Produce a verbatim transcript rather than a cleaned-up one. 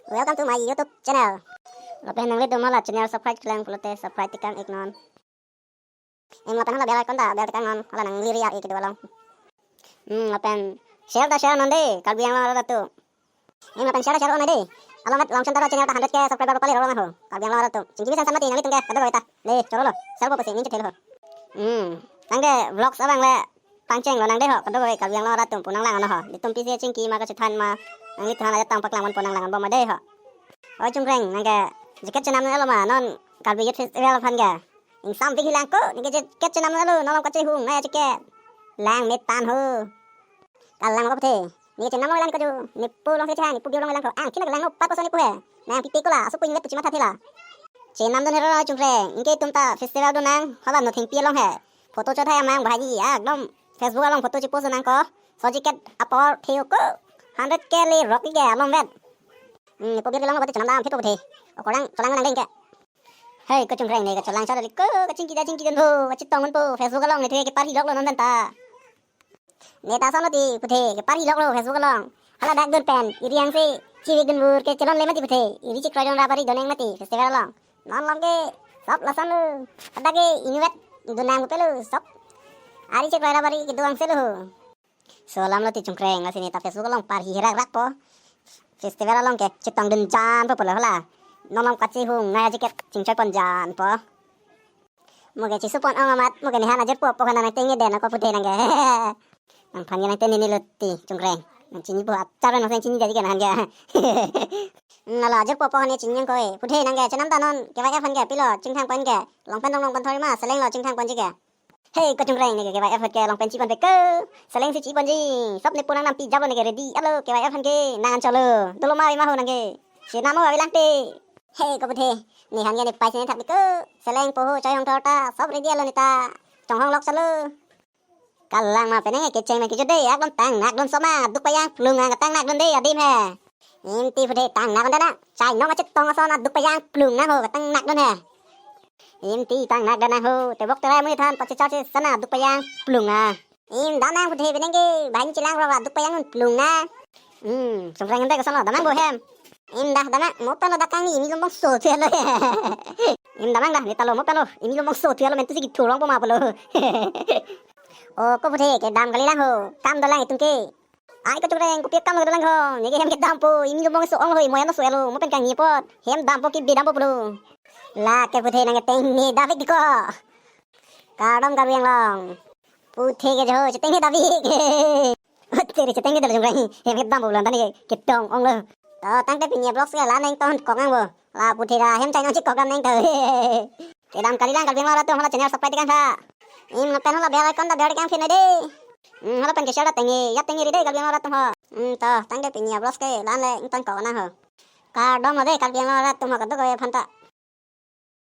Welcome to my YouTube channel. Lapen nanglitum hala channel subscribe klemkle pulote subscribe tekang iknon. Ing lapen hala bell icon ta bell tekangnon, hala nangli ri-e kedo along. Hmm, lapen share ta share non dei, Karbi Anglong arat atum. Ing lapen share ta share non dei. Along vet long center channel ta hundred K subscriber pali rong ho. Karbi Anglong arat atum. Chingki bisa sama ti nanglitum ke, kadokave ta. Le, chorolo. Share po pusi, ning chethelo ho. Hmm. Tangte vlogs abang le pangchenglo nang dei ho, kadokave Karbi Anglong arat atum pu nanglang non ho. Netum pisi chingki ma kachethan ma, nanglitum aphan ajat tang paklang ponpo, nanglang ponbom dei ho. Oi Chungkreng, nang ke jacket chenam nelo ma non Karbi Youth Festival aphan ke? Ingsam pik hilang ko, neke jacket chenam nelo, non lam kachehung nang jacket. Lang met tan ho. Kalang ko puthe. Neke chenam nelo lang ko jo. Nepo long se chang, nepo bio long lang ko. Ang kila lang no pat pason nepo he. Nang pipe ko la, asu po inget tu chimatha thela. Chenam dun hero Chungkreng, ingke itum ta festival dun nang, hala no thengpi along he. Photo chothai amang bahai ji, ekdom Facebook along photo chipost nang ko. So jacket apor theo ko. Hundred K le rok ke along vet. Hmm, nepo bir kelong lo pute chenam dam phet puthe. Okorang cholang nang deng ke. Hei, ko Chungkreng ne kacholang chot ko, kachingki ta chingki dunpo, kachetong dunpo, Facebook along ne the keparhi loklo non pen ta. Ne ta ason lo ti puthe, keparhi loklo Facebook along. Hala dak dun pen, iri angse, chivik dunbur ke chelonle mati puthe, iri chekroi dun ra pari dun nang mati festival along. Non lam ke, sop lason lo. Hadak ke inutvet dun nang pelo, sop. Ari chekroi ra pari kedo angse lo. So alam lo ti Chungkreng, lasi ne ta Facebook along parhi herak rakpo. Festival along ke chetong dun janpo pulo hala. Non lam kachehung nang jacket chingchoi pon janpo. Mo ke chesu pon ong amat, mo ke nehan ajirpo po kana nang tengke den ako puthe nang ke. Nangphan ke nang teni ni lo ti Chungkreng. Nang chinipo achar nang sen chini jadi ke nang ke. Nala ajirpo po kana chini ko e. Puthe nang ke chenam ta non, K Y F aphan ke pilo, chingthang pon ke. Long pen dong long pen thori ma, seleng lo chingthang ponji ke. Hei, ko Chungkreng neke K Y F ke long pen chipon pek ke. Seleng si chipon ji. Sop nepo nang nampi jabo neke ready. Alo, K Y F aphan ke nang anchot lo. Dolo ma ma ho nang ke. Chenam avelang te. Hei, ko puthe. Nehan ke ne pai si ne thak pek ke. Seleng po ho choi hong thor ta. Sop ready alo ne ta. Chonghong lok chalo. Kalang ma penang kecheng nang kejut dei. Ekdom tangnak dun soma. Duk pajang plung nang tangnak dun dei adim he. Im ti puthe tangnak dun nang. Chai nong achetong ason aduk pajang plung nang ho tangnak dun he. Im ti tangnak dun nang ho. Tebok terai monit aphan pachechar chesana aduk pajang plung nang. Im dam nang puthe penang ke bahai chelang ro aduk pajang dun plung nang. Hmm, Chungkreng ente koson lo dam nang bo hem. Im dah dam nang mo pen lo dak kangni imi lombong so thulo. Im dam nang dah ne ta lo mo pen lo imi lombong so thulo men tu si kithurong po ma pulo. O ko puthe kedam kalilang ho. Kam dolang itum ke. Ai ko Chungkreng kopi akam lo dolang ho. Neke hem kedampo. Imi lombong so ong lo ho. Imo hem lo so elo. Mo pen kangni apot. Hem dampo kibi dampo pulo. La ke puthe nang keteng ne davik ko. Kardom Karbi Anglong. Puthe ke jo cheteng ne davik. Tere cheteng ne dal Chungkreng. Hem kedampo pulo tani ketong ong lo. To tangte pini vlogs ke la neng ton kok nang bo. La puthe ra hem chai nang chikok dam neng to. Kedam kalilang Karbi Anglong arat atum hala channel subscribe tekang tha. Im lapen hala bell icon ta bell tekang phin dei. Hmm, hala pen ke share ta tengke, ya tengke ri dei Karbi Anglong arat atum ho. Hmm, to, tangte pini vlogs ke la-an le ington kok nang ho. Kardom lo dei Karbi Anglong arat atum ho kadokave aphan ta.